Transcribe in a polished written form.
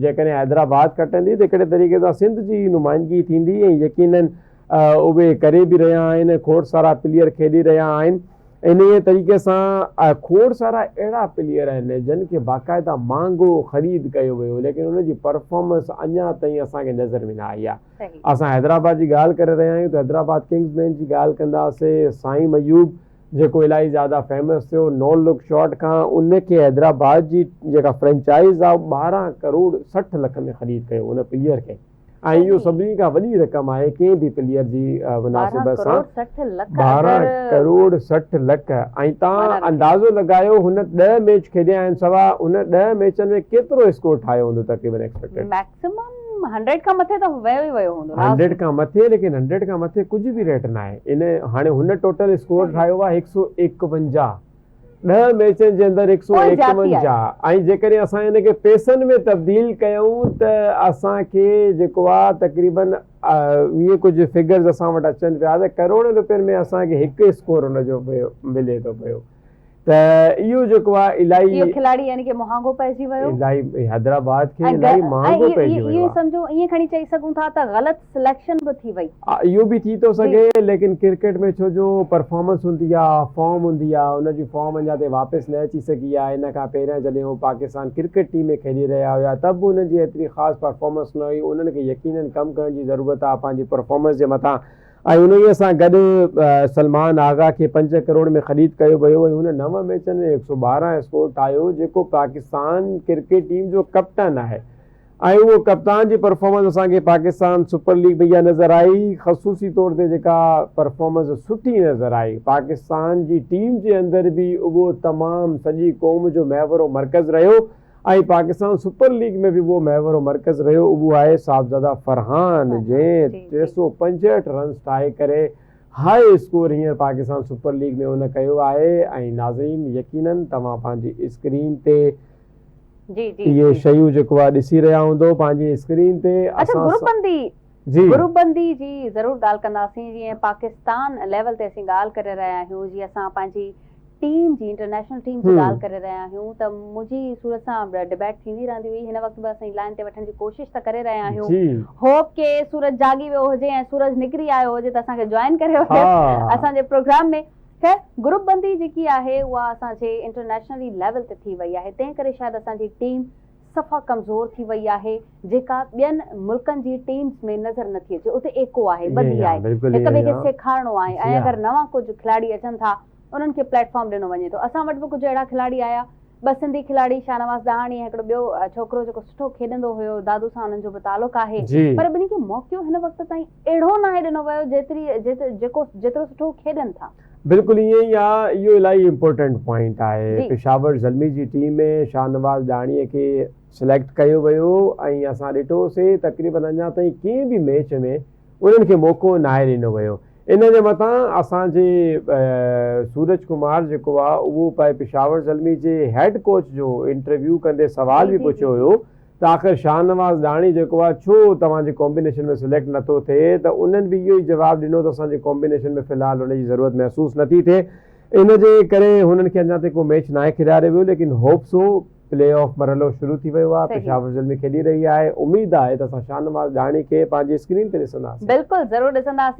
جيڪڏهن حيدرآباد کٽندي ته هڪڙي طريقي سان سنڌ جي نمائندگي ٿيندي ۽ يقينن اهي ڪري به رهيا آهن کوڙ سارا پليئر کيڏي رهيا آهن انهيء طريقي سان کوڙ سارا اهڙا پليئر آهن جن کي باقاعده مهانگو خريد ڪيو ويو ليڪن انهن جي پرفارمنس اڃا تائين اسان کي نظر ۾ نه آئي آهي. اسان حيدرآباد جي ڳالهه ڪري رهيا آهيون ته حيدرآباد ڪنگز مين جي ڳالهه ڪنداسين سائين ايوب جيڪو الاهي زياده فيمس ٿيو نو لڪ شاٽ کان ان کي حيدرآباد جي جيڪا فرنچائز آهي 12 ڪروڙ 60 لک ۾ خريد ڪيو ان پليئر کي. ۽ اهو سڀني کان وڏي رقم آهي ڪنهن به پليئر جي مناسبت سان 12 ڪروڙ 60 لک ۽ توهان اندازو لڳايو هن 10 ميچ کيڏيا آهن سوا ان 10 ميچن ۾ ڪيترو اسڪور ٺاهيو هوندو تقريبن ايڪسپيڪٽيڊ. ميڪسيمم هنڊريڊ کان مٿي ته ويو ئي ويو هوندو. هنڊريڊ کان مٿي ليڪن هنڊريڊ کان مٿي ڪجهه به ريٽ ناهي ان هاڻي هن ٽوٽل اسڪور ٺاهيو آهي 151. ڏهه ميچن جي اندر 151 ۽ جيڪڏهن اسان ان کي پيسن ۾ تبديل ڪيون ته اسان کي جيڪو آ تقريبن اهي ڪجهه فگرز اسان وٽ اچن پيا ته ڪروڙين روپين ۾ اسان کي هڪ اسڪور ان جو پيو ملي ٿو پيو ته اهو جيڪو آ الاهي اهو کلاڙي يعني ڪي مهانگو پئجي ويو الاهي حيدرآباد کي الاهي مهانگو پئجي ويو اهو سمجهو ائين کڻي چئي سگهون ٿا ته غلط سليڪشن به ٿي وئي. اهو به ٿي ٿو سگهي ليڪن ڪرڪيٽ ۾ ڇو جو پرفارمنس هوندي آ فارم هوندي آ ان جي فارم اڃا تائين واپس نه اچي سگهي آ ان کان پهريان جڏهن هو پاڪستان ڪرڪيٽ ٽيم ۾ کيڏي رهيا هيا ته به انهن جي ايتري خاص پرفارمنس نه هئي انهن کي يقينن ڪم ڪرڻ جي ضرورت آ پنهنجي پرفارمنس جي مٿان ۽ انهي سان گڏ سلمان آغا کي پنج ڪروڙ ۾ خريد ڪيو ويو ۽ هن نو ميچن ۾ 112 اسڪور ٺاهيو جيڪو پاڪستان ڪرڪيٽ ٽيم جو ڪپٽن آهي ۽ اهو ڪپتان جي پرفارمنس اسان کي پاڪستان سپر ليگ ۾ اها نظر آئي خصوصي طور تي جيڪا پرفارمنس سٺي نظر آئي پاڪستان جي ٽيم جي اندر به اهو تمام سڄي قوم جو محور و مرڪز رهيو ۽ پاڪستان سپر ليگ ۾ به اهو محور و مرڪز رهيو اهو آهي صاحبزاده فرحان جنهن 365 رنس ٺاهي ڪري هاء اسڪور هينئر پاڪستان سپر ليگ ۾ ان ڪيو آهي ۽ ناظرين يقينن توهان پنهنجي اسڪرين تي جي جي اهي شيون جيڪو آ ڏسي رهيا هوندو پنهنجي اسڪرين تي اڇا اسان گروپ بندي جي گروپ بندي جي ضرور ڳالهه ڪنداسين جيئن پاڪستان ليول تي اسين ڳالهه ڪري رهيا آهيون جيئن اسان پنهنجي ٽيم جي انٽرنيشنل ٽيم جي ڳالهه ڪري رهيا آهيون ته منهنجي سورج سان ڊبيٽ ٿيندي رهندي هئي هن وقت به اسين لائن تي وٺڻ جي ڪوشش ته ڪري رهيا آهيون جي هوپ ڪي سورج جاڳي ويو هجي ۽ سورج نڪري آيو هجي ته اسان کي جوائن ڪري وٺي ها اسان جي پروگرام ۾ خير گروپ بندي جيڪي آهي اها اسان جي انٽرنيشنلي ليول تي ٿي وئي آهي تنهن ڪري شايد اسان جي ٽيم صفا ڪمزور ٿي وئي آهي جيڪا ٻين ملڪن جي ٽيمز ۾ نظر نٿي اچي اتي ايڪو آهي ائين ٻڌي ئي آهي آهي بلڪل هڪ ائين ٻئي ئي کي آهي سيکارڻو آهي جي ۽ ها اگر نوان ڪجهه کلاڙي اچن ٿا انهن کي پليٽ فارم ڏنو وڃي ٿو اسان وٽ به ڪجهه اهڙا کلاڙي آيا ٻه سنڌي کلاڙي شاهنواز ڏاهاڻي ۽ هڪڙو ٻيو ڇوڪرو جيڪو سٺو کيڏندو هيو دادو سان انهن جو به تعلق آهي جي. پر ٻنهي کي موقعو هن وقت تائين اهڙو ناهي ڏنو ويو جيتري جيڪو جيترو سٺو هو کيڏن ٿا. بلڪل ائين ئي آ اهو الاهي امپورٽنٽ پوائنٽ آهي جي. پشاور زلمي جي ٽيم ۾ شاهنواز ڏاهاڻي کي سليڪٽ ڪيو ويو ۽ اسان ڏٺو سي تقريبن اڃا تائين ڪنهن به ميچ ۾ انهن کي موقعو ناهي ڏنو ويو. ان جي مٿان اسان جي سورج ڪمار جيڪو آ اهو پائي پشاور زلمي جي هيڊ ڪوچ جو انٽرويو ڪندي سوال جي به جي پڇيو جي هيو ته آخر شاهنواز ڏاڻي جيڪو آ ڇو توهان جي ڪامبينيشن ۾ سليڪٽ نٿو ٿئي ته انهن به اهو ئي جواب ڏنو ته اسان جي ڪامبينيشن ۾ في الحال ان جي ضرورت محسوس نٿي ٿئي ان جي ڪري هنن کي اڃا تائين ڪو ميچ ناهي کيڏاريو ويو ليڪن هوپ سو پلي آف مرحلو شروع ٿي ويو آهي، صحيح. پشاور زلمي کيڏي رهي آهي، اميد آهي ته اسان شاهنواز ڏاهڻي کي پنهنجي اسڪرين تي ڏسنداسين. بلڪل ضرور ڏسنداسين.